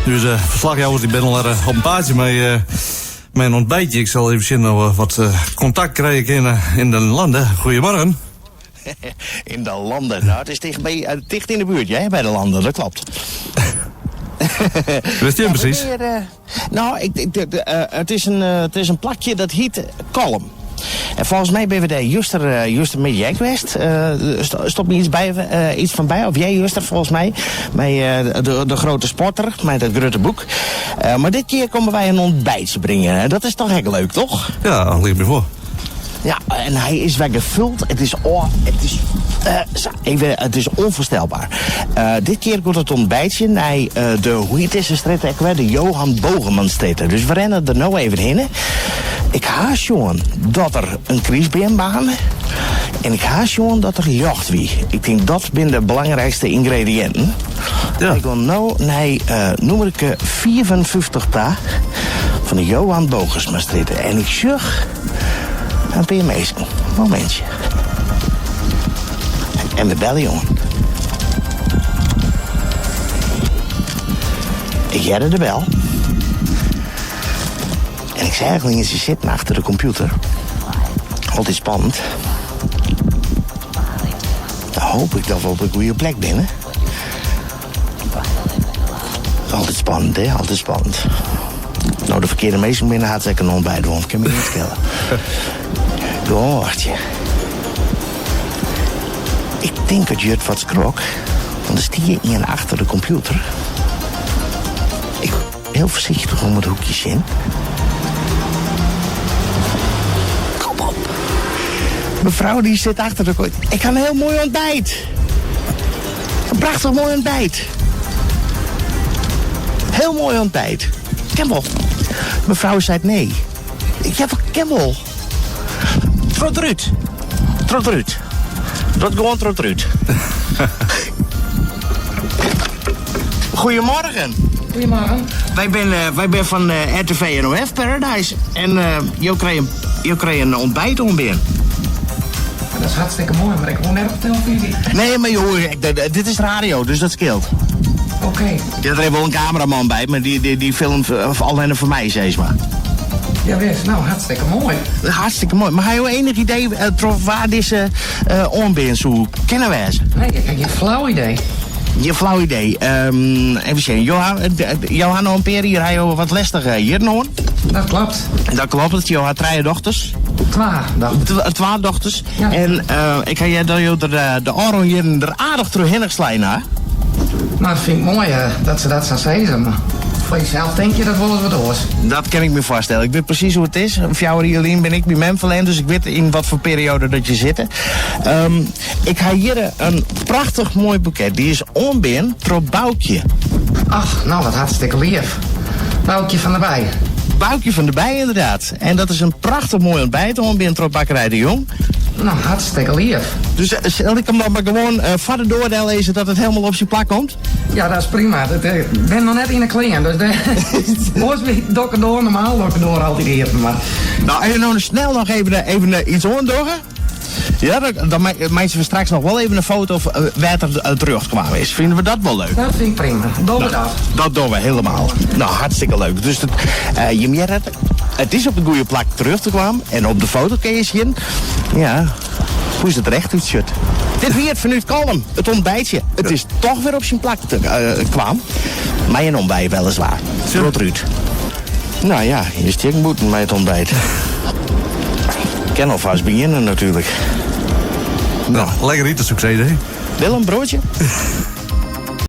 Dus uh, ferslachjouwers dy binne al op in paadsje mei, uh, mei in ontbijtje. Ik sil even sjen of we wat kontakt krije kinne yn de landen. Goedemorgen. In de landen. Nou, het is dicht, bij, eh, dicht in de buurt, hè, bij de landen, dat klopt. Wist je hem precies? Wanneer, eh, nou, ik, ik, de, de, eh, het, is een, het is een plakje dat heet Kollum. En volgens mij ben we daar juster, uh, juster met jij geweest. Uh, stop me iets, bij, uh, iets van bij, of jij juster volgens mij. Met de, de grote sporter, met het grote boek. Maar dit keer komen wij een ontbijtje brengen. Dat is toch echt leuk, toch? Ja, dat ligt me voor. Ja, en hij is weer gevuld. Het is, oh, het is, even, het is onvoorstelbaar. Dit keer komt het ontbijtje naar de, hoe heet deze straat ook weer? De Johan Bogermanstraat. Dus we rennen er nou even heen. Ik haast jongen dat er een kriesbeenbaan en ik haast jongen dat er jacht wie. Ik denk dat zijn de belangrijkste ingrediënten. Ja. Ik wil nou naar uh, nummer 54 ta van de Johan Bogersmastraat. En ik zucht een paar mensen. Momentje. En we bellen, jongen. Ik jette de bel. En ik zei eigenlijk, ze zitten achter de computer. Altijd spannend. Dan hoop ik dat we op de goede plek binnen. Altijd spannend, hè? Altijd spannend. Nou, de verkeerde meester binnen had zeker een ontbijt, want ik kan me niet vertellen. Gewoon, wacht je. Ik denk dat Jut wat schrok. Want er stier iemand achter de computer. Ik heel voorzichtig om het hoekje in. Kom op. Mevrouw die zit achter de computer. Ik ga een heel mooi ontbijt. Een prachtig mooi ontbijt. Heel mooi ontbijt. Kemmel. Mevrouw zei nee. Ik heb een kemmel. Trot eruit. Trot eruit. Dat gewoon trot eruit. Goedemorgen. Goedemorgen. Wij zijn wij ben van RTV NOF Paradise. En uh, jou krijgt een, krijgt een ontbijt onbeer. Dat is hartstikke mooi, maar ik woon net op televisie. Nee, maar joh, dit is radio, dus dat scheelt. Oké. Okay. Ja, er heeft wel een cameraman bij, maar die, die, die filmt alleen voor mij, zeg maar. Ja, wist. Nou, hartstikke mooi. Hartstikke mooi. Maar heb je enig idee uh, waar deze uh, zo kennen wij? Nee, ik heb geen flauw idee. Je flauw idee. Um, even zien. Johan, Johan een hier, hij wat lastig hier nog. Dat klopt. Dat klopt. Je had drie dochters. Twee Twee dochters. Ja. En uh, ik ga jij dat je de, de oren hier er aardig terug slaan, hè? Nou, dat vind ik mooi uh, dat ze dat zo zeggen. Maar voor jezelf denk je dat wel eens wat oors. Dat kan ik me voorstellen. Ik weet precies hoe het is. Een jaar ben ik bij Memphis, dus ik weet in wat voor periode dat je zit. Um, ik ga hier een prachtig mooi boeket. Die is onbeen tro Boukje. Ach, nou wat hartstikke lief. Boukje van de Bij. Boukje van de Bij, inderdaad. En dat is een prachtig mooi ontbijt, onbeen tro Bakkerij de Jong. Nou, hartstikke lief. Dus zal ik hem dan maar gewoon uh, verder door lezen dat het helemaal op zijn plak komt? Ja, dat is prima. Ik ben nog net in de kling, dus de, dokken door, normaal dokken door altijd even. Maar... Nou, en dan snel nog even, even iets oordogen. Ja, dan, dan maken we straks nog wel even een foto of uh, waar er terugkwamen is. Vinden we dat wel leuk? Dat vind ik prima. Doen we nou, dat. Dat doen we helemaal. Nou, hartstikke leuk. Dus het, uh, je merkt het, het is op de goede plak terug te kwamen. En op de foto kun je zien, ja, hoe is het recht uit shirt. Dit weer vanuit Kalm, het ontbijtje. Het is toch weer op zijn plak te, uh, kwam. Maar een ontbijt weliswaar. Rot Ruud. Nou ja, je stikt moeten bij het ontbijt. Ik kan alvast beginnen natuurlijk. Nou, lekker eten succes, hè? Wil een broodje?